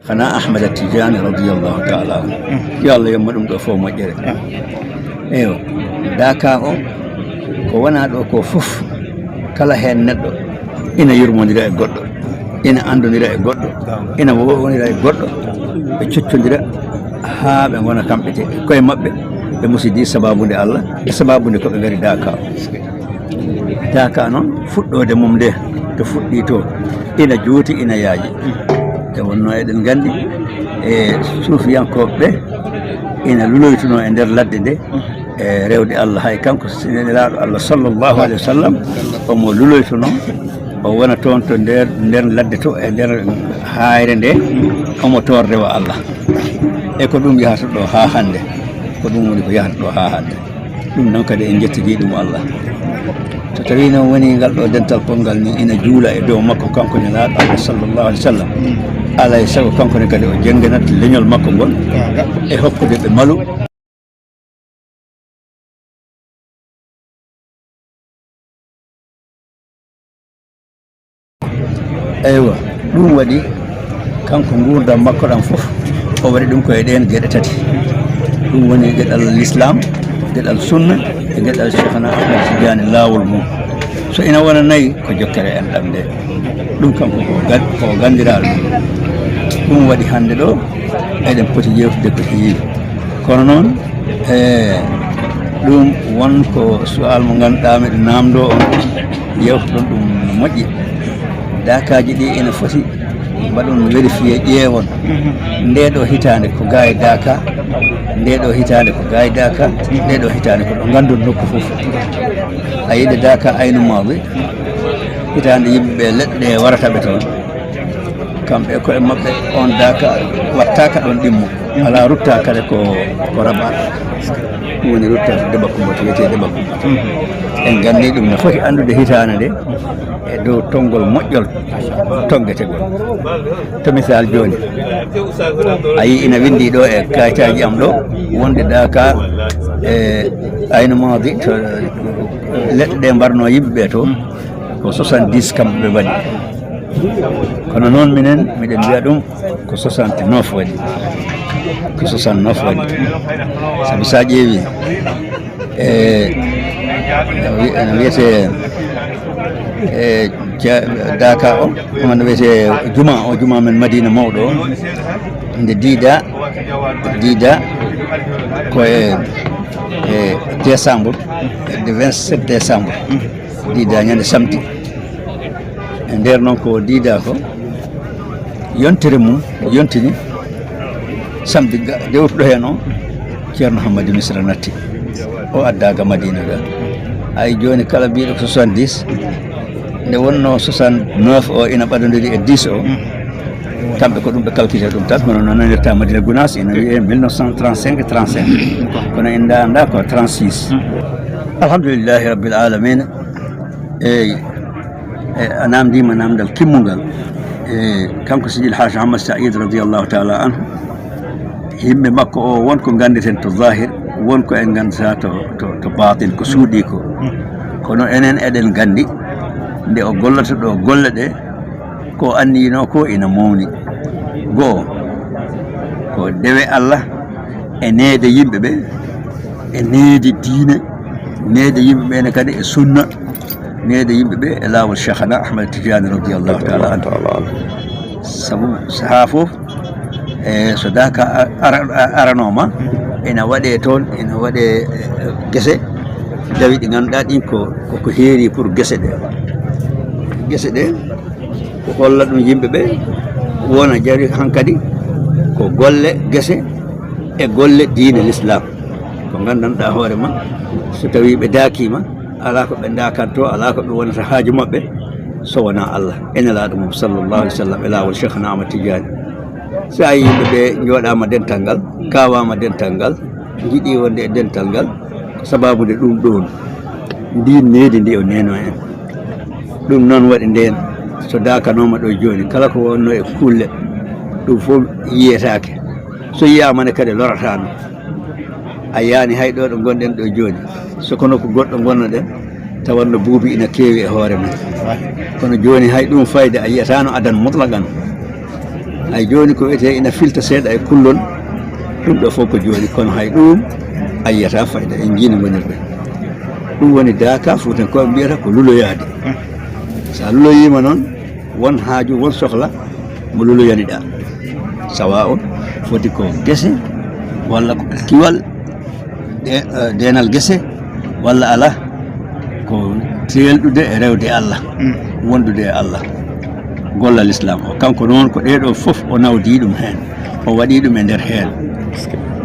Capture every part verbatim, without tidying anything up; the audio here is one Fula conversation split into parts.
Xanaa Ahmada Tijaani radiyallahu taala anhu. Yo Allah yomma ɗum ɗo fof moƴƴere. Eywa, Daaka o, ko wona ɗo ko fof, kala heen neɗɗo ina yurmondira e goɗɗo, ina anndondira e goɗɗo, ina wowonira e goɗɗo, ɓe coccondira haa ɓe ngona kamɓe te-, koye maɓɓe, ɓe musidi sababude Allah, e sababude ko ɓe ngari Daaka o. Daaka noon, fuɗɗoode mum nde, to fuɗɗi to, ina juuti, ina yaaji. Nde wonnoo eɗen nganndi, e suufiyankooɓe ɓe, ina luloytunoo e nder ladde nde, e rewde Allah, hay kanko si Nelaaɗo Allah sallallahu alayhi wa sallam, omo luloytunoo, o wona toon to nder, nder ladde to, e nder haayre nde, omo toordewa Allah. E ko ɗum yahata ɗo haa hannde, ko ɗum woni ko yahata ɗo haa hannde. Ɗum noon kadi en njettidi ɗum Allah. So tawii noon woni ngal ɗo dental polngal ni ina juula e dow makko kanko Nelaaɗo Allah sallallahu alaihi wasallam, alaa e sago kanko ne kadi o jennginat leñol makko ngol e hokkude ɓe malu. Eywa, ɗum waɗi kanko nguurndam makko ɗam fof, o waɗi ɗum ko e ɗeen geɗe tati. Ɗum woni geɗal Lislaam, geɗal Sunna, e geɗal Cheikhna Ahmad Tidiane, laawol mum. So ina wona nayi, ko jokkere enɗam nde. Ɗum kanko ko gan-, ko ganndiraaɗo. Ɗum waɗi hannde ɗo, eɗen poti yewtude ko heewi. Kono noon, e, ɗum won ko su'aal mo ngannduɗaa miɗo naamndoo on, yewtoɗon ɗum no moƴƴi. Daakaaji ɗi ina foti mbaɗon vérifié, ƴeewon. Ndee ɗoo hitaande ko gaa e Daaka, ndee ɗoo hitaande ko gaa e Daaka, ndee ɗoo hitaande ko ɗo nganndon nokku fof. A yiɗi Daaka Aynu Maadi, hitaande yimɓe ɓe leɗɗe ɗe warata ɓe toon. Kamɓe e koye maɓɓe, on Daaka wattaaka ɗon ɗimmo. Alaa rutta kadi ko, ko Rabat. Ɗum woni rutta to Deba Kumba, to wiyetee Deba Kumba. En nganndi ɗum no foti anndude hitaande nde e dow tonngol moƴƴol tonngetegol. To misal jooni, a yii ina winndi ɗo e kayitaaji am ɗo, wonde Daaka e Aynu Maadi to leɗɗe ɗe mbarno yimɓe ɓe to, ko soixante-dix kamɓe ɓe mbaɗi. Kono noon minen, miɗen mbiya ɗum ko soixante-neuf waɗi. Ko soixante-neuf waɗi. Sabu so a ƴeewi, e, no wi-, no wiyetee, e, ja-, Daaka o, omo no wiyetee juma o, juma men Madina mawɗo o, nde diida, diida ko e, e décembre, le vingt-sept décembre. Diida ñande samedi. E nder noon ko diida ko, yontere mum yontini samedi ga-, dewtuɗo heen o, Ceerno Hammadi Misra natti. O adda ga Madina ga. Ay jooni kala mbiɗo ko soixante-dix, nde wonno soixante-neuf o ina ɓadondiri e dix o, kamɓe ko ɗum ɓe calculé ɗum tan, hono no nanirta Madina Gunaas ina wiyee mille neuf cent trente-cinq trente-cinq. Kono en ndaarnda ko trente-six. Alhamdulillahi Rabbil Alamina. Eyi, e, a naamndiima naamndal kimmungal. E, kanko Sidil Haaji Ahmad Saïd radiyallahu taala anhu, yimɓe makko o, won ko nganndeten to zahir, won ko en nganndata to, to, to batin, ko suuɗii ko. Kono enen eɗen nganndi, nde o gollata ɗo golle ɗe, ko anniyinoo ko ina mawni. Goo, ko dewe Allah e neede yimɓe ɓe, e neede diine, neede yimɓe ɓe ne kadi e sunna, neede yimɓe ɓe e laawol Cheikhana Ahmad Tidiane radiyallahu taala anhu. Sabu sahaa fof, e so Daaka a-, ara-, a-, aranooma, ina waɗee toon, ina waɗee, e, gese, dawi ɗi ngannduɗaa ɗin ko, ko, ko heeri pour gese ɗe. Gese ɗe, ko holla ɗum yimɓe ɓe, wona jari hankadi ko golle gese e golle diine l'islam. Ko nganndanɗaa hoore ma, so tawii ɓe daakiima, alaa ko ɓe ndaakanto, alaa ko ɓe wonata haaju maɓɓe, so wonaa Allah e Nelaaɗo mum sallallahu alaihi wasallam e laawol Cheikhna Ahmad Tidiane. So a yii yimɓe ɓe njooɗaama dental ngal, kaawaama dental ngal, njiɗi wonde e dental ngal, ko sababude ɗum ɗoon, ndiin needi ndi o neenoo en. Ɗum noon waɗi ndeen, so daakanooma ɗo jooni, kala ko wonno e kulle, ɗum fof yiyetaake. So yiyaama ne kadi lorataano. A yaani hay ɗo ɗo ngonɗen ɗo jooni. So kono ko goɗɗo ngonnoɗen, tawanno buubi ina keewi e hoore men. Kono jooni hay ɗum fayde a yiyataano adan mutlaqan. Hay jooni ko wiyetee ina filta seeɗa e kullon, ɗum ɗo fof ko jooni, kono hay ɗum a yiyata fayda en njiino ngonirɗen. Ɗum woni daaka fuutankooɓe mbiyata ko luloyaade. So a luloyiima noon, won haaju, won sohla mo luloyaniɗaa. Sawa on foti ko gese walla ko kiwal, de-, eh, deenal gese walla alaa, ko teelɗude e rewde Allah, wondude e Allah. Gollal Islam o, kanko noon ko ɗee ɗoo fof o nawdii ɗum heen, o waɗii ɗum e nder heen.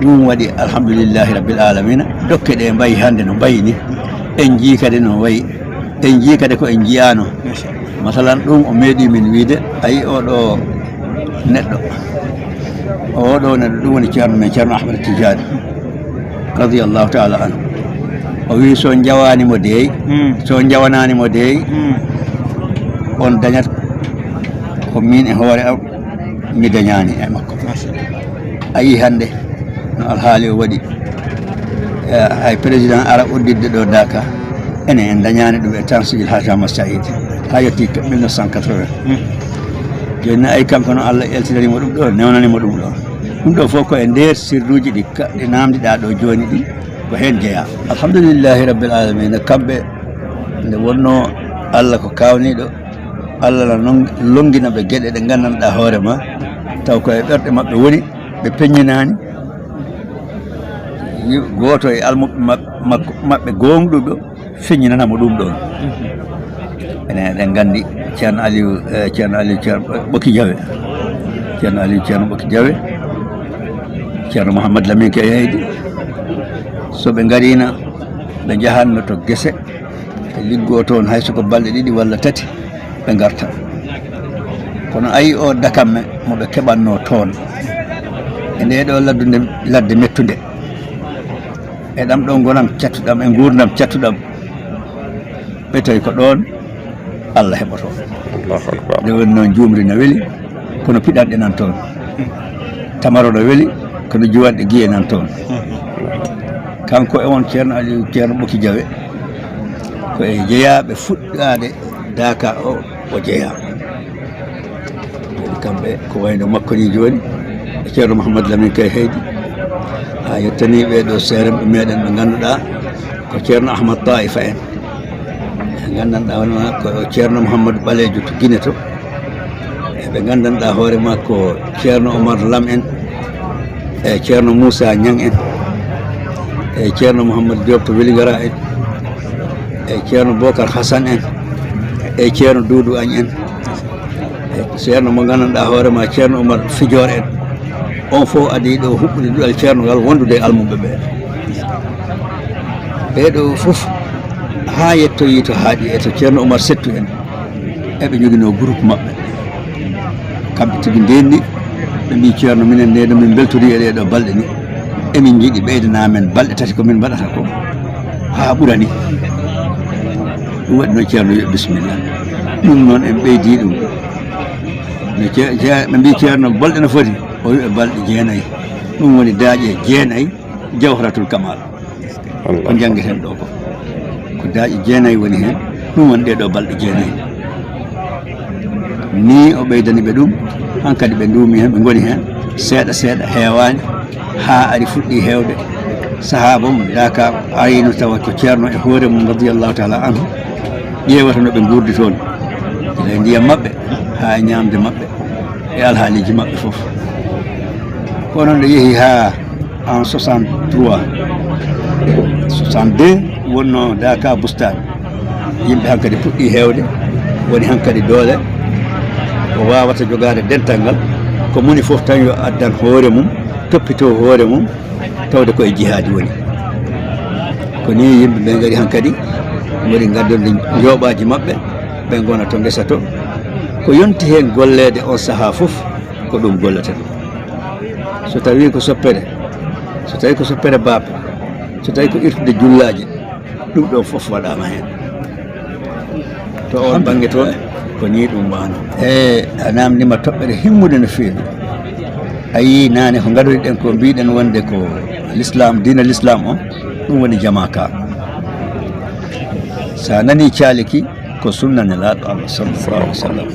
Ɗum waɗi, alhamdulillahi rabbil alamina, dokke ɗe mbayi hannde no mbayi ni. En njii kadi no wayi, en njii kadi ko en njiyaano. Masalan, ɗum o meeɗi min wiide, ayi, oɗo neɗɗo, oɗo neɗɗo, ɗum woni Ceerno men, Ceerno Ahmad Tijaani, radiyallahu taala anhu. O wi, so njawaani mo deey, so njawanaani mo deey, on dañat ko min e hoore am mi dañaani e makko. A yii hannde no alhaali o waɗi. Eh, hay président ara udditde ɗo Daaka, enen en dañaani ɗum e temps Sidi Hadj Ahmad Saïd, haa yetti mille neuf cent quatre-vingts. Jooni ay kanko no Allah eltinani mo ɗum ɗo, newnani mo ɗum ɗo. Ɗum ɗo fof ko e nder sirruuji ɗi ka-, ɗi naamdiɗaa ɗo jooni ɗi, ko heen jeyaa. Alhamdulillahi rabbil alamina, kamɓe nde wonnoo Allah ko kaawniiɗo, Allah na non-, lonngina ɓe geɗe ɗe nganndanɗaa hoore ma, taw ko e ɓerɗe maɓɓe woni, ɓe peññinaani. Yi-, gooto e almuɓɓe mab-, makko, maɓɓe gooŋɗuɗo feññinana mo ɗum ɗoon. Enen eɗen nganndi Ceerno Aliou, eh, Ceerno Aliou, Ceerno Ɓokki Jawe. Ceerno Aliou, Ceerno Ɓokki Jawe. Ceerno Mouhammad Lamine Kay Heydi. So ɓe ngariino, ɓe njahatno to gese, ɓe liggoo toon hay so ko balɗe ɗiɗi walla tati, ɓe ngarta. Kono ayi o dakamme mo ɓe keɓatnoo toon, e ndee ɗoo laddude, ladde mettunde, e ɗam ɗoo ngonam cattuɗam, e nguurndam cattuɗam, ɓe tawi ko ɗoon Allah heɓotoo. Allahu akbar. Nde woni noon, njuumri na weli, kono piɗanɗe nan toon. Tamaro na weli, kono juwanɗe giye nan toon. Kanko e on Ceerno Aliou, Ceerno Ɓokki Jawe, ko e jeyaaɓe fuɗɗaade Daaka o, o jeyaa. Kamɓe ko wayno makko ni jooni, e Ceerno Mouhamadou Lamine Kay Heydi, haa yettanii ɓee ɗoo seeremɓe meɗen ɓe ngannduɗaa ko Ceerno Ahmad Taifa en. Ɓe nganndanɗaa hono ko Ceerno Mouhamadou Ɓaleejo to Gine to. E ɓe nganndanɗaa hoore makko Ceerno Omar Lam en, e Ceerno Moussa Niang en, e Ceerno Mouhamadou Diop to Welingara en, e Ceerno Bokar Hassan en, e Ceerno Doudou Agne en, e Ceerno mo nganndanɗaa hoore ma Ceerno Omar Fijoor en. On fof adii ɗo huɓɓude duɗal Ceerno ngal wondude e almuɓɓe ɓe. Ɓee ɗoo fof haa yettoyii to haaɗi e to Ceerno Omar Settu en. Eɓe njoginoo groupe maɓɓe. Kamɓe tigi ndenndi, ɓe mbii, "Ceerno, minen nde no min mbeltorii e ɗee ɗoo balɗe ni, emin njiɗi ɓeydana men balɗe tati ko min mbaɗata ko haa ɓura ni." Ɗum waɗi noon Ceerno yo bisimilla. Ɗum noon en ɓeydii ɗum. No ce-, ce-, ɓe mbii, "Ceerno, balɗe no foti?" O wi, "E balɗe jeenayi." Ɗum woni daaƴe jeenayi Jawharatul Kamal. Ko njanngeten ɗo ko, ko daaƴe jeenayi woni heen, ɗum woni ɗee ɗoo balɗe jeenayi. Nii o ɓeydani ɓe ɗum, hankadi ɓe nduumi heen, ɓe ngoni heen, seeɗa seeɗa, heewaani, haa ari fuɗɗii heewde. Sahaaba mum, Daaka, arino tawa ko Ceerno e hoore mum, radiyallahu taala anhu, ƴeewata no ɓe nguurdi toon, gila e ndiyam maɓɓe, haa e ñaamde maɓɓe, e alhaaliiji maɓɓe fof. Kono nde yehi haa en soixante-trois, soixante-deux, wonno Daaka Bustaan. Yimɓe hankadi puɗɗii heewde, woni hankadi doole ko waawata jogaade dental ngal, ko moni fof tan yo addan hoore mum, toppitoo hoore mum, tawde ko e jihaadi woni. Ko nii yimɓe ɓe ngari hankadi, ngari ngaddorde njooɓaaji maɓɓe, ɓe ngona to ngesa to. Ko yonti heen golleede on sahaa fof, ko ɗum gollata ɗum. So tawii ko soppere, so tawii ko soppere baape, so tawii ko irtude jullaaje, ɗum ɗoon fof waɗaama heen. To oon bannge toon, ko nii ɗum waano. E a naamndiima toɓɓere himmude no feewi. A yii naane ko ngaɗoriɗen ko mbiɗen wonde ko l'islam, diina l'islam o, ɗum woni jamaaka. So a nanii caaliki, ko sunna Nelaaɗo Allah sallallahu alaihi wasallam.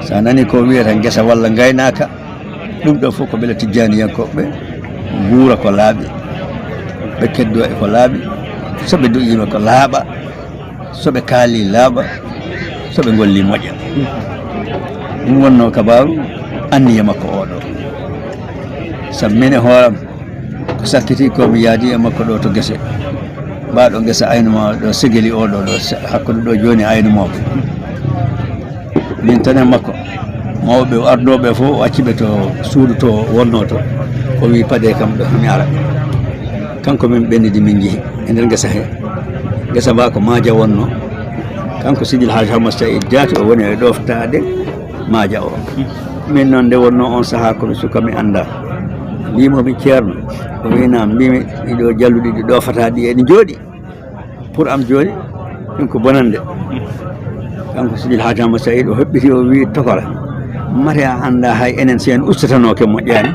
So a nanii ko wiyata ngesa walla ngaynaaka, ɗum ɗo fof ko mbele tijjaaniyankooɓe nguura ko laaɓi, ɓe keddoo e ko laaɓi, so ɓe duƴiima ko laaɓa, so ɓe kaalii laaɓa, so ɓe ngollii moƴƴa. Ɗum wonnoo kabaaru anniya makko oo ɗoo. Sabu min e hooram, ko sakkiti ko mi yaadi e makko ɗo to gese. Mbaɗo ngesa aynu ma ɗo segeli o ɗo, ɗo se-, hakkude ɗo jooni aynu mawɓe. Min tan e makko. Mawɓe o arnooɓe fof o acci ɓe to suudu to wonnoo to. O wi paɗe kam ɗo mi ara. Kanko min ɓennidi min njehi e nder ngesa he. Ngesa mba ko maaja wonnoo. Kanko Sidil Haaji Hamad Saïd Diaté o woni e ɗoftaade maaja o. Min noon nde wonnoo on sahaa ko mi suka mi anndaa. Mbimo mi ceerno. O wi naam, mbimi ɗiɗo jalluɗi ɗi ɗofataa ɗi ene njooɗi. Pour am jooni, ɗum ko bonande. Kanko Sidil Haaji Hamad Saïd o heɓɓiti o wi tokora. Mate a anndaa hay enen so en ustatanooke moƴƴaani.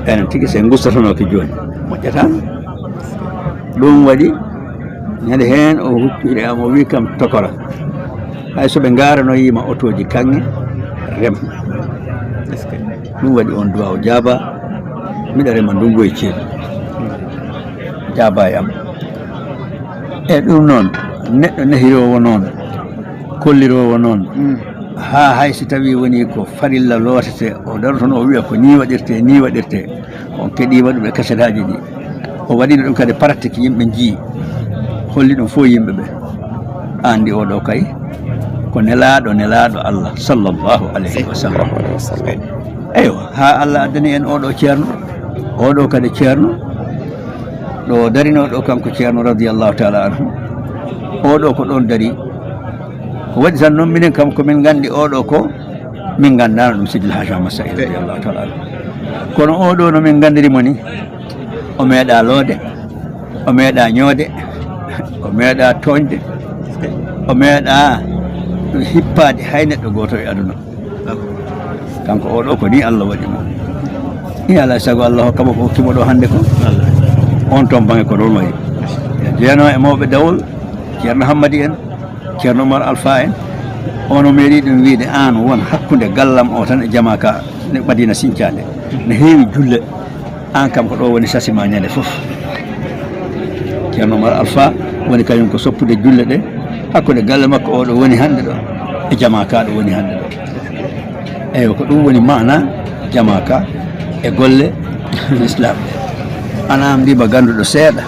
Enen tigi so en ngustatanooke jooni, moƴƴataano. Ɗum waɗi ñande heen o hucciri am o wi kam tokora. Hay so ɓe ngaranoyima otooji kaŋŋe rem. Ɗum waɗi on duwa o jaaba, miɗa rema ndungu e ceeɗu. Jaaba e am. E ɗum noon, neɗɗo nehiroowo noon, kolliroowo noon, haa hay si tawii wonii ko farilla lootete, o darotono o wiya ko nii waɗirte, nii waɗirte. On keɗiima ɗum e kasetaaji ɗi. O waɗino ɗum kadi pratique, yimɓe njii. Holli ɗum fof yimɓe ɓe. Anndi oɗo kay ko nelaaɗo, nelaaɗo Allah, sallallahu alayhi wa sallam. Eywa, haa Allah addani en oɗo ceerno, oɗo kadi ceerno, ɗo darinoo ɗo kanko ceerno radiyallahu taala anhu. Oɗo ko ɗon dari. Ko waɗi tan noon minen kam ko min nganndi oɗo ko min nganndaano ɗum Sidil Haaji Ahmad Saïd radiyallahu taala anhu. Kono oɗo no min nganndiri mo ni, o meeɗa loode, o meeɗa ñoode, o meeɗa tooñde, o meeɗa hippaade hay neɗɗo gooto e aduna. Kanko oɗo ko ni Allah waɗi mo. Ni alaa e sago Allah hokka mo ko hokki mo ɗo hannde ko. On toon baŋnge ko ɗon wayi. Jeyanoo e mawɓe dawol, Ceerno Hammadi en, Ceerno Umar Alfa en, on o meeɗi ɗum wiide aan won hakkunde gallam o tan e jamaa ka ne Madina Siñcaande. Ne heewi julle, aan kam ko ɗo woni sasi ma ñande fof. Ceerno Umar Alfa woni kañum ko soppude julle ɗe, hakkunde galle makko o ɗo woni hannde ɗo, e jamaa ka ɗo woni hannde ɗo. Eywa, ko ɗum woni maana jamaa ka e golle Islam ɗe. Ana am ndima gannduɗo seeɗa.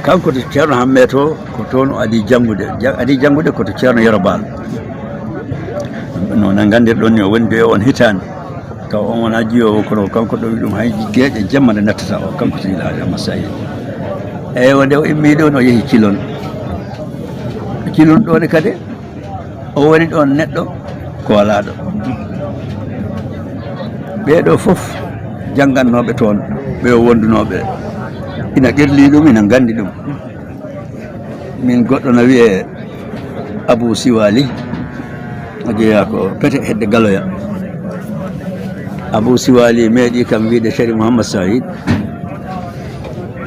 Kanko to Ceerno Hammee to, ko toon o adii janngude. Ja-, adii janngude ko to Ceerno Yero Baal. No, no nganndirɗon ni, o woni ɗo e on hitaande. Taw on wonaa jiyoowo, kono kanko ɗo wi ɗum hay geeƴe jemma nde nattata o, kanko Seydi El Hadji Ahmad Saïd. Eywa, nde o immii ɗo, no yehi Cilon. Cilon ɗo ne kadi, o woni ɗoon neɗɗo koolaaɗo. Ɓee ɗoo fof janngannooɓe toon, ɓe o wondunooɓe, ina qirlii ɗum, ina nganndi ɗum. Min goɗɗo no wiyee Abuu Siwaali, o jeyaa ko Pete hedde Galoya. Abuu Siwaali meeɗii kam wiyde Seri Muhammad Saïd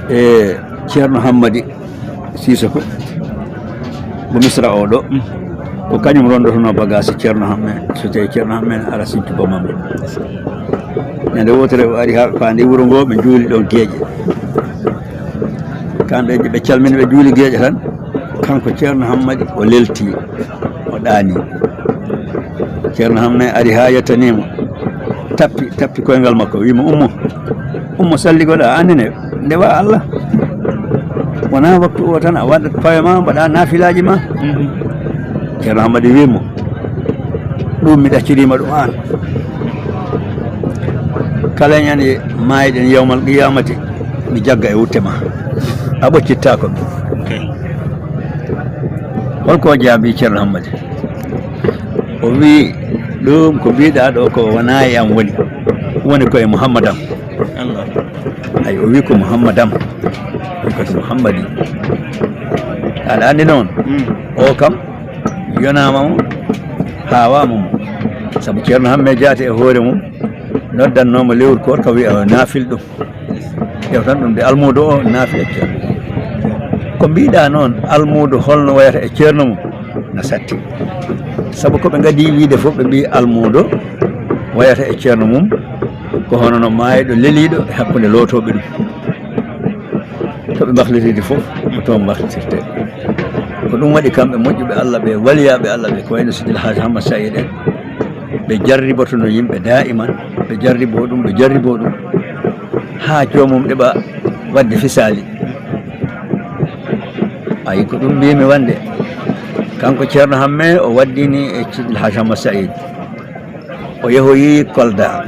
e Ceerno Hammadi Siisoko, mo Misra oo ɗo, ko kañum ronndotonoo bagaasi Ceerno Hammee, so tawii Ceerno Hammee ne ara Sinthiou Bamambé. Ñande wootere o ari haa faande wuro ngoo, ɓe njuuli ɗoon geeƴe. Kamɓe ɓe calmini, ɓe njuuli geeƴe tan, kanko Ceerno Hammadi o leltii, o ɗaanii. Ceerno Hammee ari haa yettanii mo, tappi, tappi koyngal makko, wii mo, "Ummo, ummo, salligoɗaa, anndine, ndewa Allah. Wonaa waktu o tan a waɗat pawe ma, mbaɗa naafilaaji ma." Ceerno Hammadi wii mo, "Ɗum mi ɗacciriima ɗum aan. Kala ñande maayɗen yawmal qiyamati, mi jagga e wutte ma. A ɓoccittaako mi." Holko o jaabi Ceerno Hammadi? O wii, "Ɗum ko mbiɗa ɗo ko wonaa e am woni, woni ko e Muhammadam." Ay, o wii, "Ko Muhammadam, ko Muhammadi." Aɗa anndi noon, o kam yonaama mo, haawaama mo. Sabu Ceerno Hammee Jaate e hoore mum noddannooma lewru koor ka wiya o naafil ɗum. Ƴeew tan ɗum de almuudo o naafi e ceerno. Ko mbiɗa noon, almuudo holno wayata e ceerno mum? Na satti. Sabu ko ɓe ngadii wiyde fof, ɓe mbii almuudo wayata e ceerno mum ko hono no maayɗo leliiɗo e hakkunde lootooɓe ɗum. To ɓe mbahlitidi fof, ko toon mbahlitirdee. Ko ɗum waɗi kamɓe moƴƴuɓe Allah ɓe, waliyaaɓe Allah ɓe, ko wayno Sidil Haaj Hamma Sayid en, ɓe jarribotono yimɓe daa'iman, ɓe jarriboo ɗum, ɓe jarriboo ɗum, haa joomum ɗeɓa waɗde fisaali. Ayi, ko ɗum mbiymi wonde, kanko Ceerno Hamme o waddini e Sidil Haaj Hamma Sayid. O yahoyi Kolda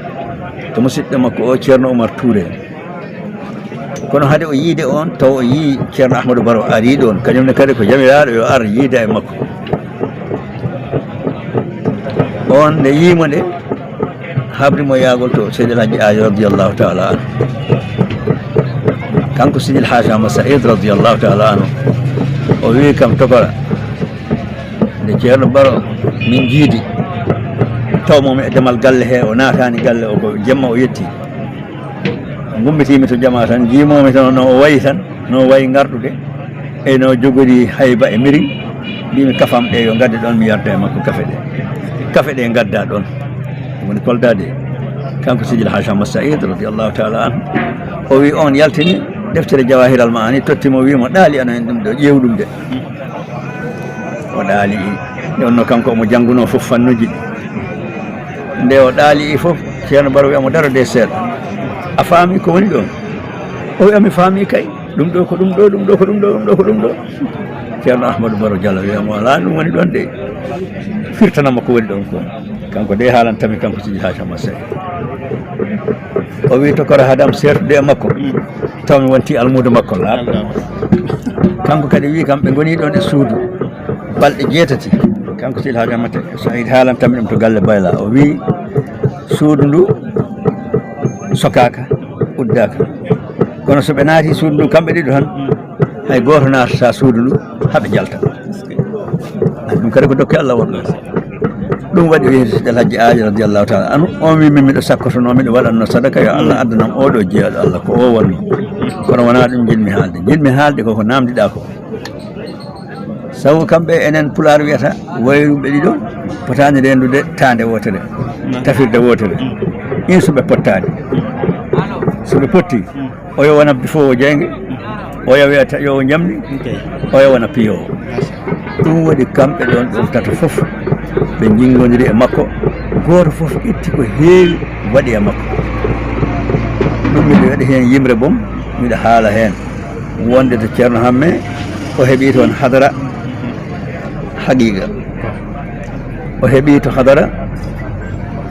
to musidɗo makko o, Ceerno Umar Tuure. Kono hade o yiide on, taw o yii Ceerno Ahmadou Baro ari ɗon, kañum ne kadi ko jamiraaɗo yo ar yiida e makko. On nde yiimo nde, habri mo yaagol to Seydi El Hadji Ali radiyallahu ta'ala anhu. Kanko Seydi El Hadji Ahmad Saïd radiyallahu ta'ala anhu, o wi kam, tokora, nde Ceerno Baro min jiidi, taw mo mi e demal galle he, o naataani galle o, ko jemma o yetti. Gummitiimi to jama tan, jiimoomi tan no o wayi tan, no wayi ngarɗude, e no jogori hayba e miriŋ. Mbimi kafam ɗe yo ngadde ɗon, mi yarda e makko kafe ɗe. Kafe ɗe ngadda ɗon. Ɗum woni Kolda de. Kanko Sidil Haaj Ahmad Saïd radiyallahu ta'ala anhu. O wi on yaltini deftere Jawahiral Maani, totti mo, wi mo ɗaali ana en ɗum ɗo, ƴeew ɗum de. O ɗaali ɗon no kanko omo janngunoo fof fannuuji ɗi. Nde o ɗaali fof, Ceerno Baro wiya mo, daro de seeɗa. A faami ko woni ɗon? O wiya, mi faami kay. Ɗum ɗo ko ɗum ɗo, ɗum ɗo ko ɗum ɗo, ɗum ɗo ko ɗum ɗo. Ceerno Ahmadou Baro Diallo wiya mo, alaa, ɗum woni ɗon de. Firtana mo ko woni ɗon ko. Kanko de haalantami, kanko Sidi Haaj Ahmad Seck. O wi, tokora, haadam seertude e makko, taw mi wonti almuudo makko laaɓɗo. Kanko kadi wi kam, ɓe ngoni ɗon e suudu balɗe jeetati. Kanko Sidi Haaj Ahmad Seck, so a yiɗi haalantami ɗum to galle Bayla. O wi, suudu ndu sokaaka, uddaaka. Kono so ɓe naati suudu ndu kamɓe ɗiɗo tan, hay gooto naatata suudu ndu haa ɓe njalta. Ɗum kadi ko dokke Allah wonɗon. Ɗum waɗi o yehi to Seydi El Hadji Ali radiyallahu ta'ala anhu. O wi, min miɗo sakkotono, miɗo waɗanno sadaka, yo Allah addanam oo ɗo jeyaɗo Allah, ko o wonno. Kono wonaa ɗum njiɗmi haalde. Njiɗmi haalde ko ko naamndiɗaa ko. Sabu kamɓe, enen Pulaar wiyata, wayruɓe ɗiɗo potaani reendude taande wootere, tafirde wootere. In so ɓe pottaani. So ɓe potti, oyo wona bifoowo jeynge, oyo wiya taƴoowo njamndi, oyo wona piyoowo. Ɗum waɗi kamɓe ɗon, ɗon tato fof, ɓe njinngondiri e makko, gooto fof itti ko heewi waɗi e makko. Ɗum miɗo waɗi heen yimre boom, miɗo haala heen. Wonde to Ceerno Hamme, o heɓi toon hadara haqiiqa. O heɓi to hadara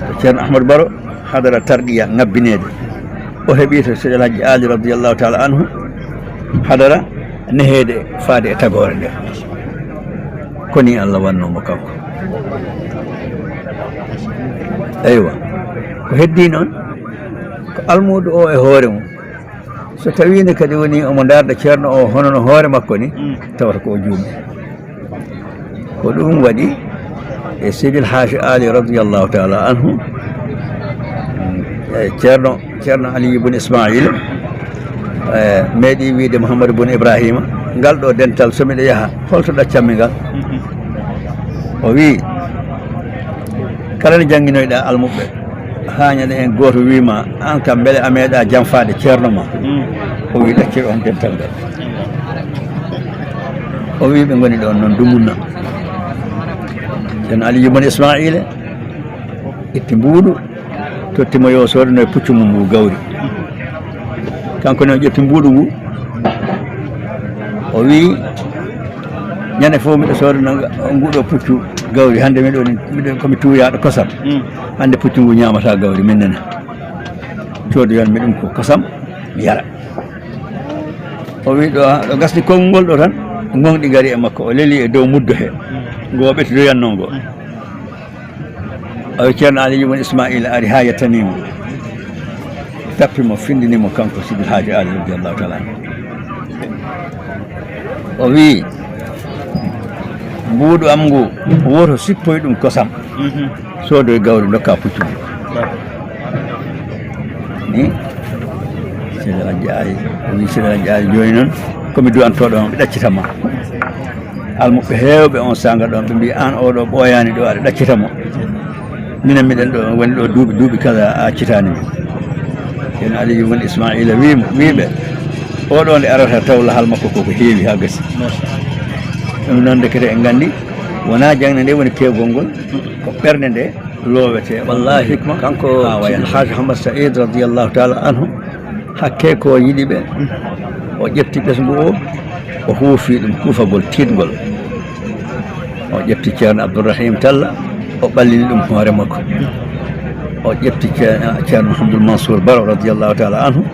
to Ceerno Ahmadu Baro, hadara tarqiya, ngabbineede. O heɓi to Seydi El Hadji Ali radiyallahu ta'ala anhu, hadara neheede faade e tagoore nde. Ko ni Allah wannoo mo kanko. Eywa. Ko heddii noon, ko almuudo o e hoore mum. So tawiino kadi woni omo ndaarda ceerno o hono no hoore makko ni, tawata ko o juumi. Ko ɗum waɗi e Seydi El Hadji Ali radiyallahu ta'ala anhu, e ceerno, Ceerno Ali ibn Ismail, e meeɗi wiide Mouhamadou bun Ibrahima, ngal ɗo dental, so miɗo yaha, holto ɗaccammi ngal? O wi, kala ne jannginoyɗa almuɓɓe, haa ñande heen gooto wii ma, aan kam, mbele a meeɗa janfaade ceerno ma? Mm. O wii, ɗaccir on dental ngal. O wii, ɓe ngoni ɗoon noon, dumunna. Ceerno Aliyu bun Ismaa'iila itti mbuuɗu, totti mo yo soodono e puccu mum ngu gawri. Kanko ne o ƴetti mbuuɗu ngu, o wii, ñande fof miɗo soodana nguɗo puccu gawri. Hannde miɗo, miɗo, ko mi tuuyaaɗo kosam. Mm. Hannde puccu ngu ñaamata gawri, min nene. Coodoyan mi ɗum ko kosam, mi yara. O wii, ɗo, ɗo gasni konngol ɗo tan, gonɗi ngari e makko. O leli e dow muddo he, ngo o ɓettodoyannoo ngo. O wi, Ceerno Aliyu bun Ismaa'iila ari haa yettanii mo, tappi mo, findini mo kanko Sidi El Hadji Ali radiyallahu ta'ala anhu. O wii, mbuuɗu am ngu, wooto sippoy ɗum kosam, mhm, soodoy gawri, ndokka puccu ngu. Ni Sidi El Hadji Ali, o wii, Sidi El Hadji Ali, jooni noon ko mi du'antooɗo ma, mi ɗaccita ma. Almuɓɓe heewɓe on saanga ɗon, ɓe mbii, "Aan oo ɗoo ɓooyaani ɗoo, aɗa ɗaccita mo. Minen miɗen ɗoo, woni ɗoo duuɓi, duuɓi kaza, a accitaani min." Ceerno Aliyu won Ismaa'iila wii mo, wii ɓe, "Oo ɗoo nde arata taw lahal makko ko ko heewi haa gasi." Ɗum noon, ndekete en nganndi, wonaa jaŋde nde woni keewgol ngol, ko ɓernde nde loowetee. Wallaahi, hikma kanko haa wayata. Sidi Haaji Ahmad Sa'iid radiyallaahu taala anhu, hakke ko yiɗi ɓe, o ƴefti ɓesngu o, o huufi ɗum kuufagol tiiɗngol. O ƴefti Ceerno Abdourahim Talla, o ɓallini ɗum hoore makko. O ƴefti Ce-, Ceerno Mouhamadoul Mansour Baro radiyallaahu taala anhu,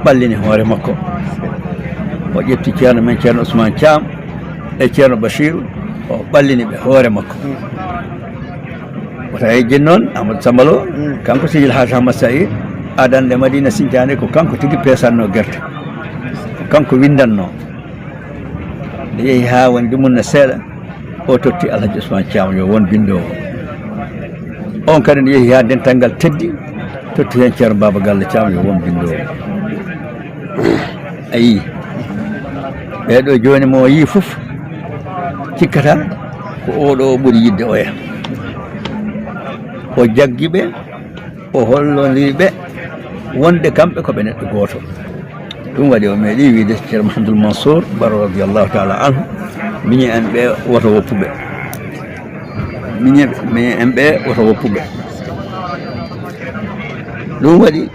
ɓallini hoore makko. O ƴefti Ceerno men Ceerno Ousmane Thiam e Ceerno Bachirou, o ɓallini ɓe hoore makko. Wota yejjin noon Amadou Samba Lo, kanko Seydi El Hadji Ahmad Saïd, adannde Madina Siñcaane ko kanko tigi peesannoo gerte. Ko kanko winndannoo. Nde yehi haa woni dumunna seeɗa, o totti Alhaji Ousmane Thiam yo won binndoowo. On kadi nde yehi haa dental ngal teddi, totti heen Ceerno Baba Galle Thiam yo won binndoowo. A yii, ɓee ɗoo jooni mo yii fof cikkata ko oo ɗoo ɓuri yiɗde oya. O jaggi ɓe, o hollondiri ɓe wonde kamɓe ko ɓe neɗɗo gooto. Ɗum waɗi o meeɗi wiide Ceerno Mouhamadoul Mansour Baro radiyallahu taala anhu, miñe en ɓe woto woppu ɓe. Miñe, miñe en ɓe woto woppu ɓe. Ɗum waɗi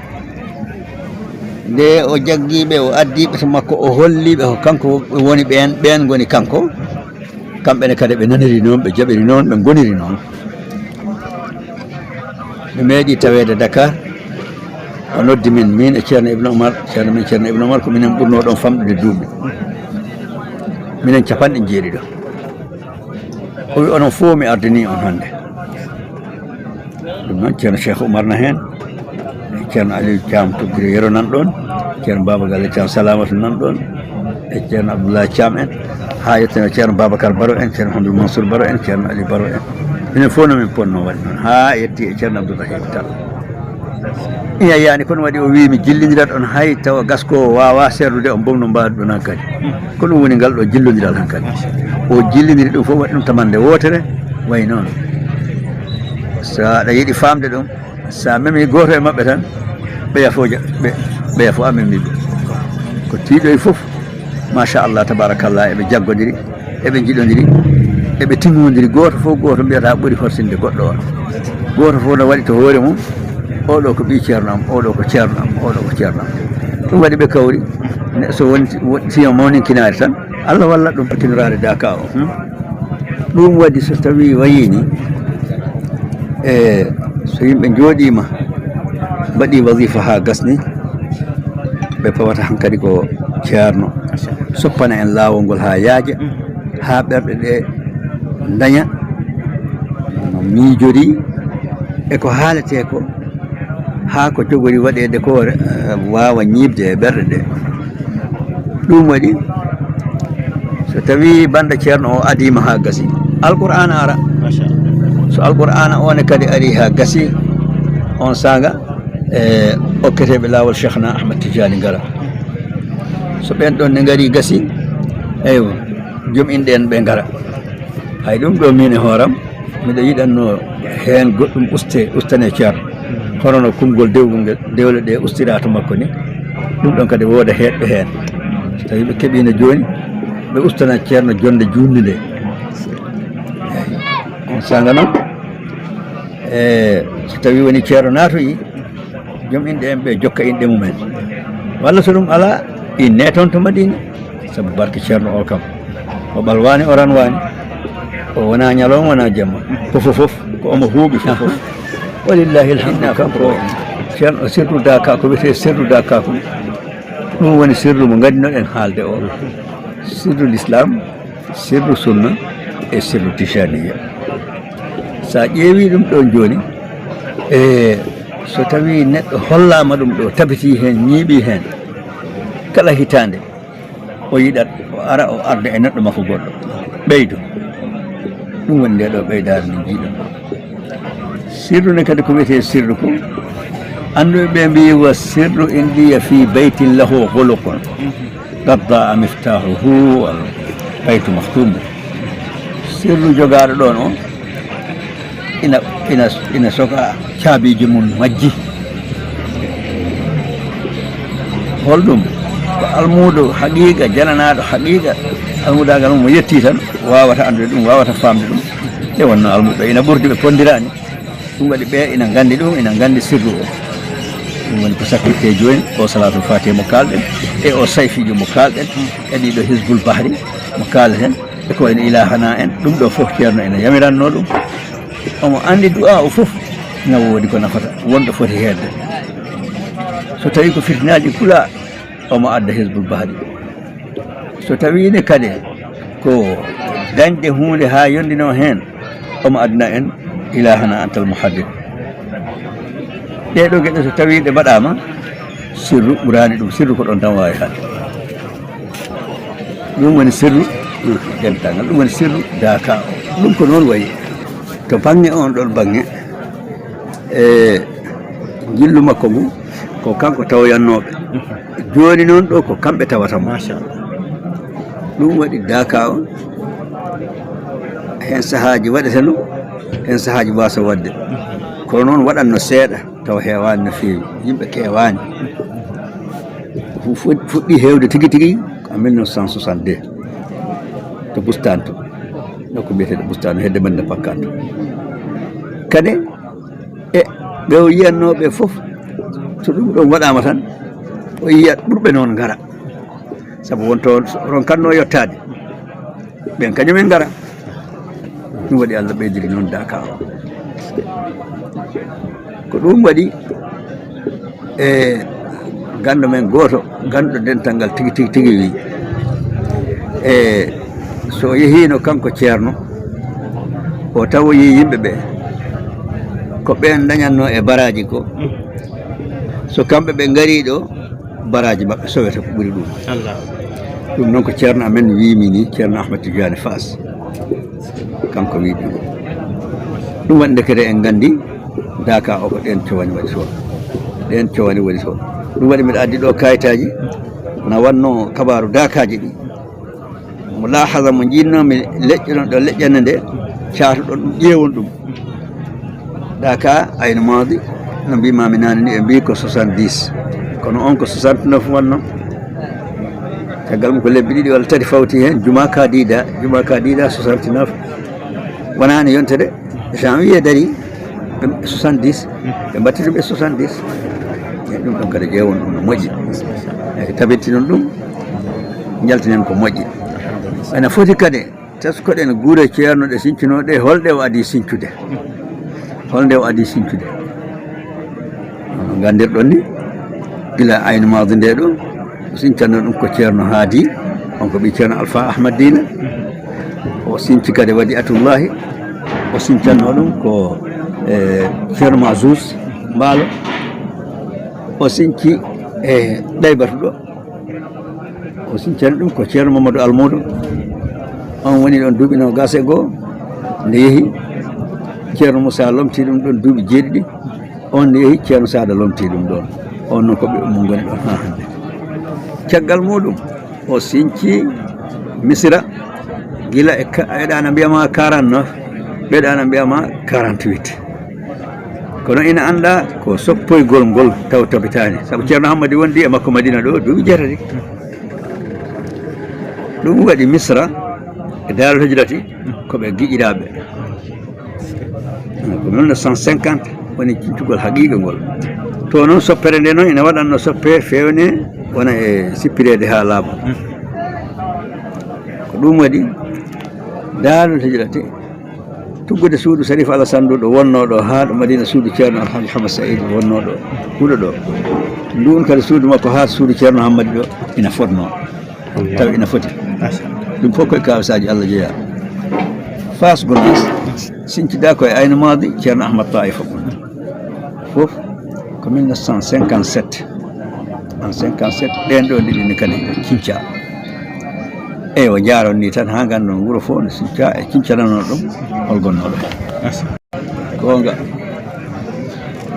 nde o jaggi ɓe, o addi ɓe to makko, o holli ɓe ko kanko woni ɓeen, ɓeen ngoni kanko. Kamɓe ne kadi ɓe naniri noon, ɓe jaɓiri noon, ɓe ngoniri noon. Ɓe meeɗi taweede Dakar, o noddi min, min e Ceerno Ibn Omar, Ceerno men Ceerno Ibn Omar ko minen ɓurnoo ɗoon famɗude duuɓi. Minen capanɗe njeeɗiɗo. O wi, "Onon fof mi ardinii on hannde." Ɗum noon, Ceerno Cheikh Oumar na heen, Ceerno Aliou Thiam to Giro Yero nan ɗoon, Ceerno Baba Galle Thiam Salamata nan ɗoon, e Ceerno Abdoulaye Thiam en, haa yettono Ceerno Babacar Baro en, Ceerno Hamdoul Mansour Baro en, Ceerno Ali Baro en. Minen fof no min potnoo waɗde noon, haa yetti e Ceerno Abdoul Rahim Tall. Ina yaani, kono waɗi o wii, "Mi jillindirat on, hay tawa gaskoowo waawaa serdude on, bom no mbaɗa ɗum hankadi." Ko ɗum woni ngal ɗo jillondiral hankadi. O jillindiri ɗum fof, waɗi ɗum tamannde wootere, wayi noon. So aɗa yiɗi faamde ɗum, so a memi gooto e maɓɓe tan, ɓeya fof ja-, ɓe-, ɓeya fof a memi ɓe. Ko tiiɗoyi fof, machallah, tabarakallah, eɓe jaggodiri, eɓe njiɗondiri, eɓe timmondiri. Gooto fof, gooto mbiyata ɓuri horsinde goɗɗo on. Gooto fof no waɗi to hoore mum, "Oɗo ko ɓii ceerno am, oɗo ko ceerno am, oɗo ko ceerno am." Ɗum waɗi ɓe kawri, ne-, so woni, wo-, si o mawninkinaari tan, Allah walla ɗum. Tinoraade daka o. Hmm? Ɗum waɗi so tawi wayii ni, e so yimɓe njooɗiima, mbaɗi wazifa haa gasni, ɓe pawata hankadi ko ceerno. Soppana en laawol ngol haa yaaja, haa ɓerɗe ɗe ndaña no miijori e ko haaletee ko, haa ko jogori waɗeede ko, eh, waawa ñiiɓde e ɓerɗe ɗe. Ɗum waɗi, so tawii banndum ceerno o adiima haa gasi, Alqur'aana ara. Machallah. So Alqur'aana o ne kadi ari haa gasi, on saanga, e okketeeɓe laawol Cheikhna Ahmad Tidiane ngara. So ɓeen ɗoon ne ngari gasi, eywa, joom inɗe en ɓe ngara. Hay ɗum ɗo min e hooram, miɗo yiɗannoo heen goɗɗum uste, ustane ceerno. Hono no konngol dewgol ngel, dewle ɗe ustira to makko ni. Ɗum ɗon kadi wooda heeɗɓe heen. So tawii ɓe keɓiino jooni, ɓe ustana ceerno jonnde juutnde nde. Eey. On saanga noon, e so tawii woni ceerno naatoyi, joom inɗe en ɓe jokka inɗe mumen. Walla so ɗum alaa, inne toon to Madina. Sabu barke ceerno o kam, o ɓalwaani, o ranwaani. O wonaa ñalawma, wonaa jamma. Ko fof fof, ko omo huuɓi fof fof. Walillahi alhamdu. Inna kanko, ko ceerno sirru daka, ko wiyetee sirru daka ko. Ɗum woni sirru mo ngadinoɗen haalde o. Sirru l'islam, sirru sunna e sirru tijaniya. So a ƴeewii ɗum ɗoon jooni, e so tawii neɗɗo hollaama ɗum ɗo, tabitii heen, ñiiɓii heen, kala hitaande, o yiɗat, o ara, o arda e neɗɗo makko goɗɗo, ɓeydo. Ɗum woni nde ɗo ɓeydaare nde njiiɗon. Sirru ne kadi ko wiyetee sirru ko, annduɓe ɓe mbii, "Wa sirru indiya fi baytin lahu xuluqun, qad daa miftahuhu wal baytu maxtumu." Sirlu jogaaɗo ɗoon o, ina, ina, ina soka caabiiji mum majji. Holɗum? Ko almuudo haqiiqa, jananaaɗo haqiiqa, almudaagal mum mo yettii tan, waawata anndude ɗum, waawata faamde ɗum. Nde wonnoo almuɓɓe ina ɓurdi, ɓe pondiraani. Ɗum waɗi ɓe ina nganndi ɗum, ina nganndi sirru o. Ɗum woni ko sakkittee jooni, o Salaatul Faatiha mo kaalɗen, e o Sayfiijo mo kaalɗen, e ɗiɗo Hizbul Bahri mo kaaleten, e ko wayno Ilaahana en, ɗum ɗo fof Ceerno ina yamirannoo ɗum. Omo anndi du'aa o fof ina woodi ko nafata, wonɗo foti heedde. So tawii ko fitinaaji kulaa, omo adda Hizbul Bahri. So tawii ne kadi ko dañde huunde haa yondinoo heen, omo addana en Ilaahana antal muharrir. Ɗee ɗoo geɗe so tawii ɗe mbaɗaama, sirru ɓuraani ɗum, sirru ko ɗoon tan waawi haalde. Ɗum woni sirru dental ngal, ɗum woni sirru daaka o. Ɗum ko noon wayi. To baŋŋe oon ɗoon baŋŋe, e njillu makko ngu, ko kanko tawoyannooɓe. Jooni noon ɗo ko kamɓe tawata mo. Machallah. Ɗum waɗi daaka o, heen sahaaji waɗeteno, heen sahaaji waasa waɗde. Kono noon waɗatno seeɗa. Tawa heewaani no feewi, yimɓe keewaani. Fu-, fu-, fuɗɗii heewde tigi tigi ko en mille neuf cent soixante-deux to Bustaan to, nokku biyeteeɗo Bustaan, hedde Madina Pakkaan to. Kadi, e ɓe o yiyannoo ɓe fof, so ɗum ɗoon waɗaama tan, o yiyat ɓurɓe noon ngara. Sabu won to ronkatnoo yottaade. Ɓen kañum en ngara. Ɗum waɗi Allah ɓeydiri noon daaka o. Ko ɗum waɗi e ganndo men gooto, ganndo dental ngal tigi, tigi, tigi wi. E so o yehiino kanko Ceerno, o tawoyi yimɓe ɓe. Ko ɓeen dañatnoo e baraaji ko. So kamɓe ɓe ngarii ɗo, baraaji maɓɓe soweta ko ɓuri ɗum. Allah. Ɗum noon ko Ceerno amen wiimi ni, Ceerno Ahmed Tidiane Faas. Kanko wii ɗum. Ɗum waɗi ndekete en nganndi daaka o ko ɗeen cowani waɗi toon. Ɗeen cowani waɗi toon. Ɗum waɗi mbiɗa addi ɗo kayitaaji, na wannoo kabaaru daakaaji ɗi. Mo laahaza mo njinnoomi leƴƴe ɗon ɗo leƴƴande nde, caatuɗon ɗum, ƴeewon ɗum. Daaka Aynu Maadi, no mbiimaami naane ni, ɓe mbii ko soixante-dix. Kono on ko soixante-neuf wonnoo. Caggal mum ko lebbi ɗiɗi walla tati fawti heen, juma ka diida, juma ka diida soixante-neuf. Wonaani yontere, janvier darii, ɓe soixante-dix, ɓe mbaɗti ɗum e soixante-dix. Eyi, ɗum ɗon kadi ƴeewon ɗum no moƴƴi. Eyi, tabintinon ɗum, njaltinen ko moƴƴi. Ene foti kadi, teskoɗen gure ceerno ɗe sincuno ɗe, holɗe o adii sincude? Holnde o adii sincude? Hono nganndirɗon ni, gila Aynu Maadi nde ɗo, o sincannoo ɗum ko Ceerno Haadi, on ko ɓii Ceerno Alfa Ahmad Diina. O sinci kadi Wadi Atullahi, o sincannoo ɗum ko, e, Ceerno Mazus Mbaalo. O sinci e Ɗaybatu ɗo. O sincani ɗum ko Ceerno Mamadou Almuudo. On woni ɗon duuɓi noogaas e goo. Nde yehi, Ceerno Moussa lomti ɗum ɗon duuɓi jeeɗiɗi. On nde yehi, Ceerno Saada lomti ɗum ɗon. On noon ko ɓe mo ngoni ɗon haa hannde. Caggal muɗum, o sinci Misira gila e ka-, eɗa ana mbiya ma quarante-neuf, ɓeɗa ana mbiya ma quarante-huit. Kono ina annda ko soppoygol ngol taw tabitaani. Sabu Ceerno Hammadi wondi e makko Madina ɗo duuɓi jeetati. Ɗum waɗi Misra e Daarul Hijrati ko ɓe giƴiraaɓe. Ko mille neuf cent cinquante woni cincugol haqiiqa ngol. To noon soppere nde noon ina waɗatno soppe fewne wona e sippireede haa laaɓa. Ko ɗum waɗi Daarul Hijrati tuggude suudu Sharif Alassane ɗo, ɗo wonnoo ɗo, haa ɗo Madina suudu Ceerno Alhaji Hamad Saïd wonnoo ɗo, huɗo ɗo. Nduun kadi suudu makko haa suudu Ceerno Hammadi ɗo ina fotnoo. Tawi ina foti. Ɗum fof koye kawisaaji Allah jeyaa. Faas Gonaas, sincida koye Aynu Maadi, Ceerno Ahmad Taïfa Ɓun. Fof ko mille neuf cent cinquante-sept. En cinquante-sept, ɗeen ɗo ɗiɗi kadi ɓe cinca. Eywa, njaaron ni tan haa nganndon wuro fof no cinca e cincananoo ɗum hol gonnooɗo heen. Goonga.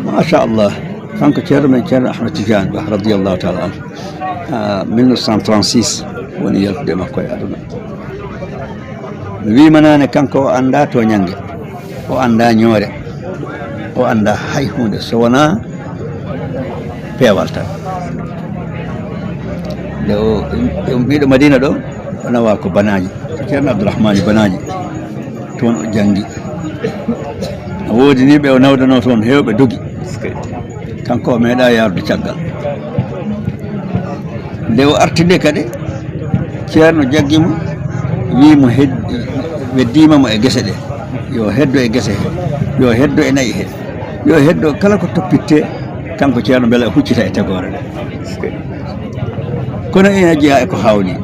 Machallah. Kanko ceerno men, Ceerno Ahmed Tidiane Ba, radiyallahu taala anhu. Ah, mille neuf cent trente-six woni yaltude makko e aduna. Wiima naane, kanko o anndaa tooñannge, o anndaa ñoore, o anndaa hay huunde so wonaa peewal tan. Nde o, o ummiiɗo Madiina ɗo, o nawaa ko Banaaji, Ceerno Abdourahmani Banaaji, toon o janngi. O woodi nii ɓe o nawdanoo toon heewɓe dogi. Kanko o meeɗaa yaarude caggal. Nde o arti nde kadi, Ceerno jaggi mo, wii mo, hed-, weddiima mo e gese ɗe, yo heddo e gese he, yo heddo e na'i he, yo heddo kala ko toppittee, kanko Ceerno mbela o huccita e tegoore ɗe. Kono ina jeyaa e ko haawnii.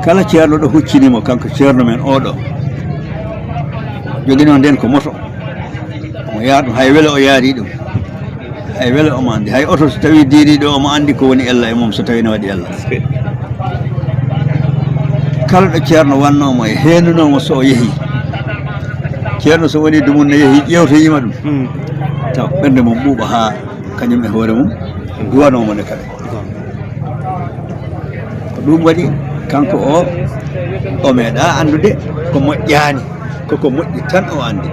Kala Ceerno ɗo huccini mo, kanko Ceerno men oo ɗo, joginoo ndeen ko moto. Omo yaha ɗum, hay welo o yaari ɗum. Hay welo omo anndi. Hay oto so tawii diirii ɗo, omo anndi ko woni ella e mum, so tawii ne waɗi ella. Kala ɗo Ceerno wannoo mo e heenunoo mo so o yehii. Ceerno so wonii dumun ne yehii, ƴeewtoyiima ɗum. Mm. Taw ɓernde mum ɓuuɓa haa kañum e hoore mum duwanoo mo ne kadi. Ko ɗum waɗi kanko o, o meeɗaa anndude ko moƴƴaani, koko moƴƴi tan o anndi.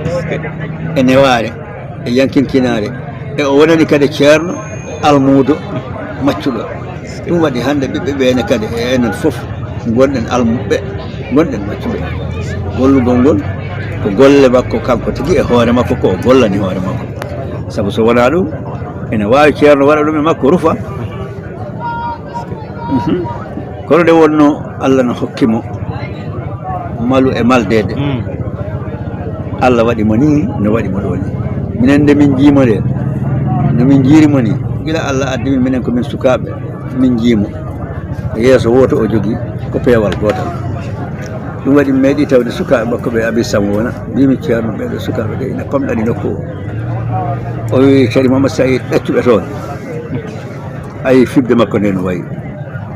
E newaare, e yankinkinaare, e o wonani kadi Ceerno almuudo maccuɗo. Ɗum waɗi hannde ɓiɓɓe ɓee ne kadi, e enen fof ngonɗen almuɓɓe, ngonɗen maccuɓe. Gollugol ngol ko golle makko kanko tigi e hoore makko, ko o gollani hoore makko. Sabu so wonaa ɗum, ene waawi Ceerno waɗa ɗum e makko rufa. Mhm. Kono nde wonnoo Allah no hokki mo malu e maldeede. Mm. Allah waɗi mo nii, no waɗi mo ɗoo nii. Minen nde min njii mo nde, no min njiiri mo nii, gila Allah addi min, minen ko min sukaaɓe, min njii mo. Yeeso wooto o jogii, ko peewal gootal. Ɗum waɗi mi meeɗii tawde sukaaɓe makko ɓe Abi Sam wona, mbiimi, "Ceerno, ɓee ɗoo sukaaɓe ɓe ina pamɗani nokku o." O wii, "Ceerno Mamadou Saïd, ɗaccu ɓe toon." Ayi, fiɓde makko nde no wayi,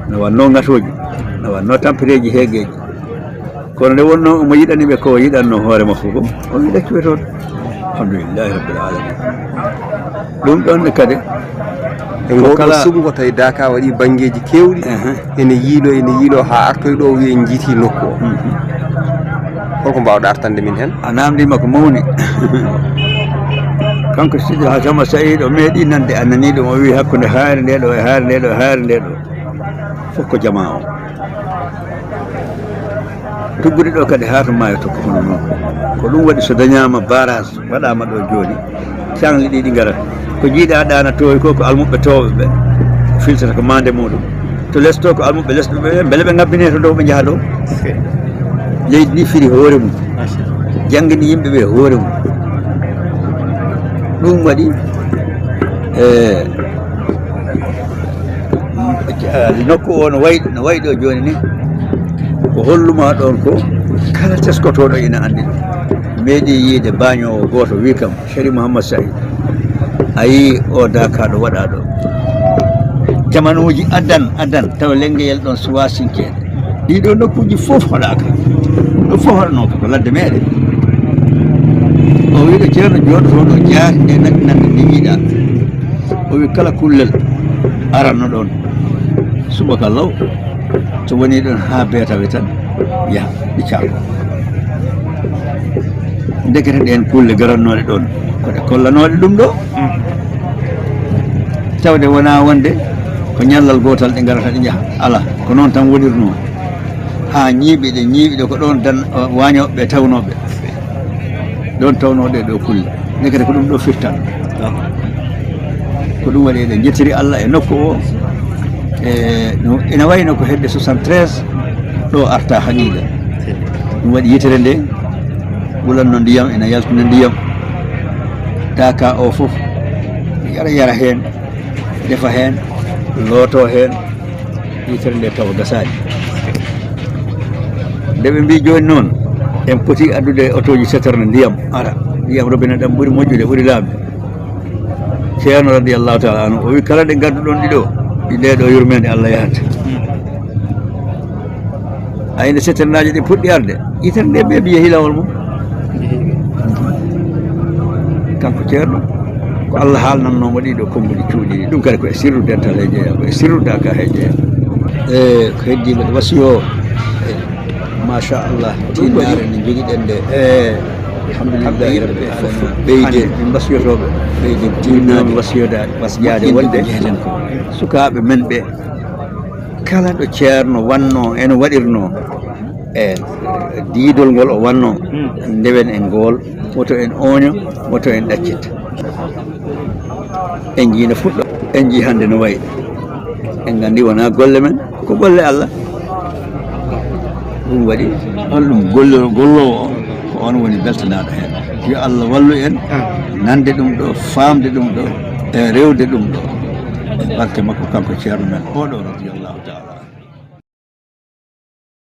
no wannoo ŋatooji, no wannoo tampereeji heegeeji. Kono nde wonnoo omo yiɗani ɓe ko o yiɗannoo hoore makko ko, o wiɗa cuwe toon. Alhamdulillahi Rabbil Alamin. Ɗum ɗoon ne kadi, e ko ngoo ɗoo kala suɓngo, tawi Daaka waɗi banngeeji keewɗi, ehe, ene yiiloo, ene yiiloo haa artoy ɗo, o wiya en njiitii nokku o. Mhm. Holko mbaawɗa artande min heen? A naamndiima ko mawni. Kanko Sidi Hasama Saïd o meeɗi nande, a nanii ɗum, o wii hakkunde haayre nde ɗo e haayre nde ɗo e haayre nde ɗo, fof ko jamaa o. Tuggude ɗo kadi haa to maayo to ko hono noon. Ko ɗum waɗi so dañaama barrage waɗaama ɗo jooni, caangli ɗiɗi ngara. Ko jiiɗaa ɗaana toowi ko, ko almuɓɓe toowɓe ɓe filtata ko maande muɗum. To les to ko almuɓɓe lesɓe ɓe, mbele ɓe ngabbinee to dow ɓe njaha dow. Leydi ndi firi hoore mum. Jangini yimɓe ɓe hoore mum. Ɗum waɗi, e, nokku o no wayi, no wayi ɗo jooni ni. Ko hollumaa ɗoon ko, kala teskotooɗo ina anndi ɗum. Meeɗi yiide baañoowo gooto wii kam, Seri Mouhammad Saïd, a yii o daakaaɗo waɗaa ɗo. Jamanuuji addan, addan, tawa lenngeyel ɗoon suwaa sinkeede. Ɗii ɗoo nokkuuji fof hoɗaaka. Ɗum fof hoɗanooka ko ladde meeɗen. O wii ɗo Ceerno jooɗotoo ɗo jaati nde natti nande nde yiiɗaa. O wii kala kullel aranno ɗoon subaka law, so wonii ɗoon haa beetawe tan, yaha, ɓiccaa ko. Ndekete ɗeen kulle garannooɗe ɗoon, ko ɗe kollanooɗe ɗum ɗo. Tawde wonaa wonde ko ñallal gootal ɗe ngarata ɗe njaha. Alaa, ko noon tan wonirnoo. Haa ñiiɓi ɗe, ñiiɓi ɗe ko ɗoon dan-, waañooɓe ɓe tawnooɓe. Ɗoon tawnoo ɗee ɗoo kulle. Ndekete ko ɗum ɗo firtan. Ko ɗum waɗi eɗen njettiri Allah e nokku o. E no, ina wayno ko hedde soixante-treize ɗo arta haqiiqa. Ɗum waɗi yitere nde wulanno ndiyam, ina yaltina ndiyam. Daaka o fof yara, yara heen, defa heen, looto heen. Yitere nde tawa gasaani. Nde ɓe mbii jooni noon, en poti addude otooji citerne ndiyam, ara, ndiyam robinet ɗam ɓuri moƴƴude, ɓuri laaɓde. Ceerno radiyallahu taala anhu, o wi, "Kala ɗe ngadduɗon ɗi ɗo, ɗi ɗee ɗo yurmeende Allah yahata." Ay, nde citernaaji ɗi puɗɗi arde, yitere nde ɓeeɓi yehi laawol mum. Kanko Ceerno, ko Allah haalnannoo mo ɗii ɗoo konnguɗi cuuɗi ɗi. Ɗum kadi ko e sirru dental he jeyaa, ko e sirru daaka he jeyaa. E ko heddii mbeɗa wasiyoo, e, Machallah, tinnaare nde njogiɗen nde. E alhamdulillahi rabbil alamin. Ɓeyden, min mbasiyotooɓe, ɓeyden tinnaade, mbasiyodaade, wasjaade wonde sukaaɓe men ɓe, kala ɗo ceerno wannoo, ene waɗirnoo e diidol ngol o wannoo, ndewen e ngool, woto en ooño, woto en ɗaccit. En njii no fuɗɗo, en njii hannde no wayi. En nganndi wonaa golle men, ko golle Allah. Ɗum waɗi, on ɗum golloowo, golloowo o, ko on woni beltanaaɗo heen. Yo Allah wallu en nande ɗum ɗo, faamde ɗum ɗo, e rewde ɗum ɗo. E barke makko, kanko ceerno men oɗo, radiyallahu taala.